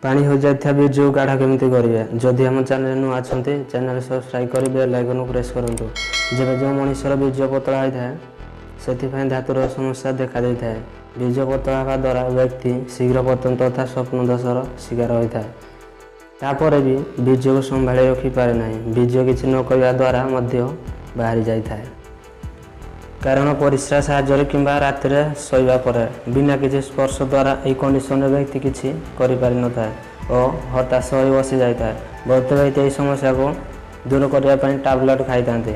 ପାଣି ହୋଇଯାଇଥିବା ବୀର୍ଯ୍ୟକୁ ଗାଢ଼ା କେମିତି କରିବେ? ଯଦି ଆମ ଚ୍ୟାନେଲ ନୂଆ ଅଛନ୍ତି, ଚ୍ୟାନେଲ ସବସ୍କ୍ରାଇବ୍ କରି ବେଲ୍ ଆଇକନ୍କୁ ପ୍ରେସ୍ କରନ୍ତୁ। ଯେବେ ଯେଉଁ ମଣିଷର ବୀର୍ଯ୍ୟ ପତଳା ହୋଇଥାଏ, ସେଥିପାଇଁ ଧାତୁର ସମସ୍ୟା ଦେଖାଦେଇଥାଏ। ବୀର୍ଯ୍ୟ ପତଳା ହେବା ଦ୍ୱାରା ବ୍ୟକ୍ତି ଶୀଘ୍ର ପତନ ତଥା ସ୍ୱପ୍ନ ଦୋଷର ଶିକାର ହୋଇଥାଏ। ତାପରେ ବି ବୀର୍ଯ୍ୟକୁ ସମ୍ଭାଳି ରଖିପାରେ ନାହିଁ। ବୀର୍ଯ୍ୟ କିଛି ନ କରିବା ଦ୍ୱାରା ମଧ୍ୟ ବାହାରି ଯାଇଥାଏ, କାରଣ ପରିସ୍ରା ସାହାଯ୍ୟରେ କିମ୍ବା ରାତିରେ ଶୋଇବା ପରେ ବିନା କିଛି ସ୍ପର୍ଶ ଦ୍ୱାରା। ଏହି କଣ୍ଡିସନରେ ବ୍ୟକ୍ତି କିଛି କରିପାରିନଥାଏ ଓ ହତାଶ ହୋଇ ବସିଯାଇଥାଏ। ବହୁତ ବ୍ୟକ୍ତି ଏହି ସମସ୍ୟାକୁ ଦୂର କରିବା ପାଇଁ ଟାବଲେଟ୍ ଖାଇଥାନ୍ତି,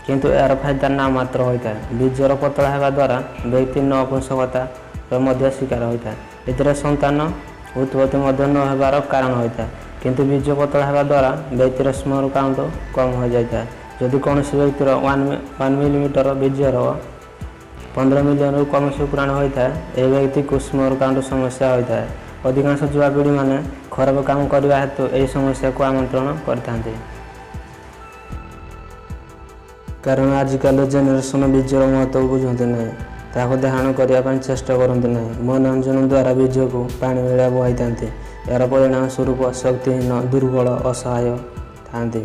କିନ୍ତୁ ଏହାର ଫାଇଦା ନାମମାତ୍ର ହୋଇଥାଏ। ବୀର୍ଯ୍ୟର ପତଳା ହେବା ଦ୍ୱାରା ବ୍ୟକ୍ତି ନପୁଂସକତାର ମଧ୍ୟ ଶିକାର ହୋଇଥାଏ। ଏଥିରେ ସନ୍ତାନ ଉତ୍ପତ୍ତି ମଧ୍ୟ ନ ହେବାର କାରଣ ହୋଇଥାଏ। କିନ୍ତୁ ବୀର୍ଯ୍ୟ ପତଳା ହେବା ଦ୍ୱାରା ବ୍ୟକ୍ତିର ସ୍ପର୍ମ କାଉଣ୍ଟ କମ୍ ହୋଇଯାଇଥାଏ। ଯଦି କୌଣସି ବ୍ୟକ୍ତିର 1 ମିଲିମିଟର ବୀର୍ଯ୍ୟର 15 ମିଲିୟନରୁ କମ୍ ଶୁକ୍ରାଣୁ ହୋଇଥାଏ, ଏହି ବ୍ୟକ୍ତିକୁ ସ୍ପର୍ମ କାଉଣ୍ଟ ସମସ୍ୟା ହୋଇଥାଏ। ଅଧିକାଂଶ ଯୁବାପିଢ଼ିମାନେ ଖରାପ କାମ କରିବା ହେତୁ ଏହି ସମସ୍ୟାକୁ ଆମନ୍ତ୍ରଣ କରିଥାନ୍ତି, କାରଣ ଆଜିକାଲି ଜେନେରେସନ୍ ବୀର୍ଯ୍ୟର ମହତ୍ତ୍ୱକୁ ବୁଝନ୍ତି ନାହିଁ, ତାହାକୁ ଧାରଣ କରିବା ପାଇଁ ଚେଷ୍ଟା କରନ୍ତି ନାହିଁ। ମନୋରଞ୍ଜନ ଦ୍ୱାରା ବୀର୍ଯ୍ୟକୁ ପାଣି ଭଳିଆ ବୁହାଇଥାନ୍ତି। ଏହାର ପରିଣାମ ସ୍ୱରୂପ ଶକ୍ତିହୀନ, ଦୁର୍ବଳ, ଅସହାୟ ଥାନ୍ତି।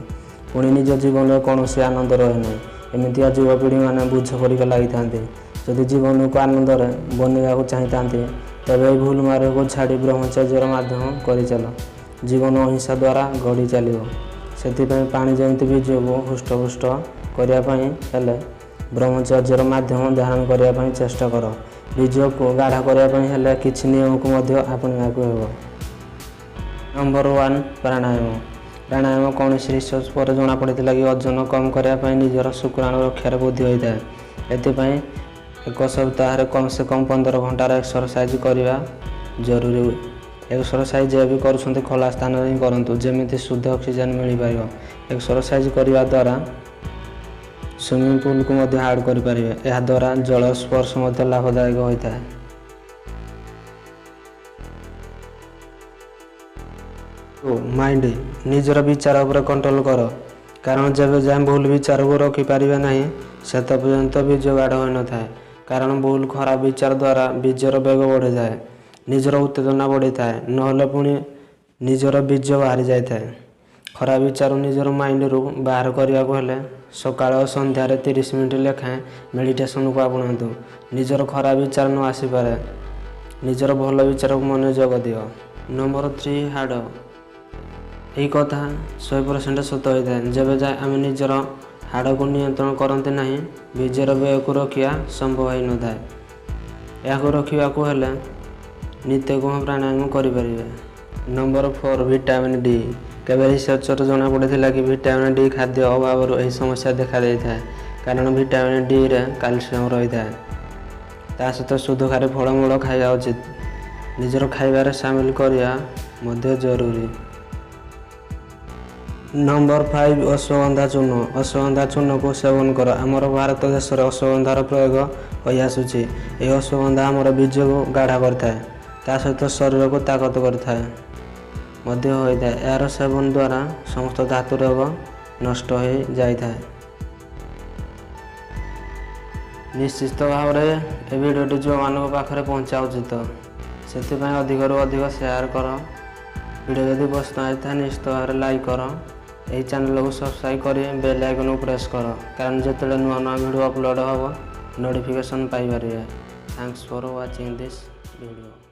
ପୁଣି ନିଜ ଜୀବନରେ କୌଣସି ଆନନ୍ଦ ରହେ ନାହିଁ। ଏମିତିଆ ଯୁବପିଢ଼ିମାନେ ବୋଝ ପରିକା ଲାଗିଥାନ୍ତି। ଯଦି ଜୀବନକୁ ଆନନ୍ଦରେ ବନେଇବାକୁ ଚାହିଁଥାନ୍ତି, ତେବେ ଏହି ଭୁଲ ମାର୍ଗକୁ ଛାଡ଼ି ବ୍ରହ୍ମଚର୍ଯ୍ୟର ମାଧ୍ୟମ କରିଚାଲ। ଜୀବନ ଅହିଂସା ଦ୍ୱାରା ଗଢ଼ି ଚାଲିବ। ସେଥିପାଇଁ ପାଣି ଯେମିତି ବୀର୍ଯ୍ୟକୁ ହୃଷ୍ଟପୁଷ୍ଟ କରିବା ପାଇଁ ହେଲେ ବ୍ରହ୍ମଚର୍ଯ୍ୟର ମାଧ୍ୟମ ଧାରଣ କରିବା ପାଇଁ ଚେଷ୍ଟା କର। ବୀର୍ଯ୍ୟକୁ ଗାଢ଼ା କରିବା ପାଇଁ ହେଲେ କିଛି ନିୟମକୁ ମଧ୍ୟ ଆପଣେଇବାକୁ ହେବ। ନମ୍ବର 1, ପ୍ରାଣାୟାମ। ପ୍ରାଣାୟାମ କୌଣସି ରିସର୍ଚ୍ଚ ପରେ ଜଣାପଡ଼ିଥିଲା କି ଓଜନ କମ୍ କରିବା ପାଇଁ ନିଜର ଶୁକ୍ରାଣୁ ରକ୍ଷାରେ ବୃଦ୍ଧି ହୋଇଥାଏ। ଏଥିପାଇଁ ଏକ ସପ୍ତାହରେ କମ୍ ସେ କମ୍ 15 ଘଣ୍ଟାର ଏକ୍ସରସାଇଜ କରିବା ଜରୁରୀ। ଏକ୍ସରସାଇଜ ଯେ ବି କରୁଛନ୍ତି, ଖୋଲା ସ୍ଥାନରେ ହିଁ କରନ୍ତୁ, ଯେମିତି ଶୁଦ୍ଧ ଅକ୍ସିଜେନ୍ ମିଳିପାରିବ। ଏକ୍ସରସାଇଜ କରିବା ଦ୍ୱାରା ସୁଇମିଂ ପୁଲକୁ ମଧ୍ୟ ଆଡ଼୍ କରିପାରିବେ। ଏହାଦ୍ୱାରା ଜଳ ସ୍ପର୍ଶ ମଧ୍ୟ ଲାଭଦାୟକ ହୋଇଥାଏ। ମାଇଣ୍ଡ, ନିଜର ବିଚାର ଉପରେ କଣ୍ଟ୍ରୋଲ କର, କାରଣ ଯେବେ ଯାଏଁ ଭୁଲ ବିଚାରକୁ ରଖିପାରିବେ ନାହିଁ, ସେତେ ପର୍ଯ୍ୟନ୍ତ ବୀର୍ଯ୍ୟ ଗାଢ଼ ହୋଇନଥାଏ। କାରଣ ଭୁଲ ଖରାପ ବିଚାର ଦ୍ୱାରା ବୀର୍ଯ୍ୟର ବେଗ ବଢ଼ିଯାଏ, ନିଜର ଉତ୍ତେଜନା ବଢ଼ିଥାଏ, ନହେଲେ ପୁଣି ନିଜର ବୀର୍ଯ୍ୟ ବାହାରି ଯାଇଥାଏ। ଖରାପ ବିଚାର ନିଜର ମାଇଣ୍ଡରୁ ବାହାର କରିବାକୁ ହେଲେ ସକାଳ ଓ ସନ୍ଧ୍ୟାରେ 30 ମିନିଟ୍ ଲେଖାଏଁ ମେଡ଼ିଟେସନକୁ ଆପଣାନ୍ତୁ। ନିଜର ଖରାପ ବିଚାର ନ ଆସିପାରେ, ନିଜର ଭଲ ବିଚାରକୁ ମନୋଯୋଗ ଦିଅ। ନମ୍ବର 3, ହାଡ଼। ଏହି କଥା 100% ସତ ହୋଇଥାଏ। ଯେବେ ଯାଏ ଆମେ ନିଜର ହାଡ଼କୁ ନିୟନ୍ତ୍ରଣ କରନ୍ତି ନାହିଁ, ବୀର୍ଯ୍ୟର ବ୍ୟୟକୁ ରୋକିବା ସମ୍ଭବ ହୋଇନଥାଏ। ଏହାକୁ ରୋକିବାକୁ ହେଲେ ନିତ୍ୟକର୍ମ ପ୍ରାଣାୟାମ କରିପାରିବେ। Number 4, vitamin D. କେବେ ରିସର୍ଚ୍ଚରୁ ଜଣାପଡ଼ିଥିଲା କି ଭିଟାମିନ୍ ଡି ଖାଦ୍ୟ ଅଭାବରୁ ଏହି ସମସ୍ୟା ଦେଖାଦେଇଥାଏ, କାରଣ ଭିଟାମିନ୍ ଡିରେ କାଲସିୟମ ରହିଥାଏ। ତା ସହିତ ଶୁଦ୍ଧକାରୀ ଫଳମୂଳ ଖାଇବା ଉଚିତ। ନିଜର ଖାଇବାରେ ସାମିଲ କରିବା ମଧ୍ୟ ଜରୁରୀ। ନମ୍ବର 5, ଅଶ୍ୱଗନ୍ଧା ଚୂର୍ଣ୍ଣ। ଅଶ୍ୱଗନ୍ଧା ଚୂର୍ଣ୍ଣକୁ ସେବନ କର। ଆମର ଭାରତ ଦେଶରେ ଅଶ୍ୱଗନ୍ଧାର ପ୍ରୟୋଗ ହୋଇଆସୁଛି। ଏହି ଅଶ୍ୱଗନ୍ଧା ଆମର ବୀର୍ଯ୍ୟକୁ ଗାଢ଼ା କରିଥାଏ, ତା ସହିତ ଶରୀରକୁ ତାକତ କରିଥାଏ ମଧ୍ୟ ହୋଇଥାଏ। ଏହାର ସେବନ ଦ୍ୱାରା ସମସ୍ତ ଧାତୁ ରୋଗ ନଷ୍ଟ ହୋଇଯାଇଥାଏ। ନିଶ୍ଚିତ ଭାବରେ ଏ ଭିଡ଼ିଓଟି ଯେଉଁମାନଙ୍କ ପାଖରେ ପହଞ୍ଚିବା ଉଚିତ, ସେଥିପାଇଁ ଅଧିକରୁ ଅଧିକ ସେୟାର କର। ଭିଡ଼ିଓ ଯଦି ପସନ୍ଦ ଆସିଥାଏ, ନିଶ୍ଚିତ ଭାବରେ ଲାଇକ୍ କର। ଏହି ଚ୍ୟାନେଲକୁ ସବସ୍କ୍ରାଇବ୍ କରି ବେଲ୍ ଆଇକନ୍କୁ ପ୍ରେସ୍ କର, କାରଣ ଯେତେବେଳେ ନୂଆ ନୂଆ ଭିଡ଼ିଓ ଅପଲୋଡ଼ ହେବ, ନୋଟିଫିକେସନ୍ ପାଇପାରିବେ। Thanks for watching this video.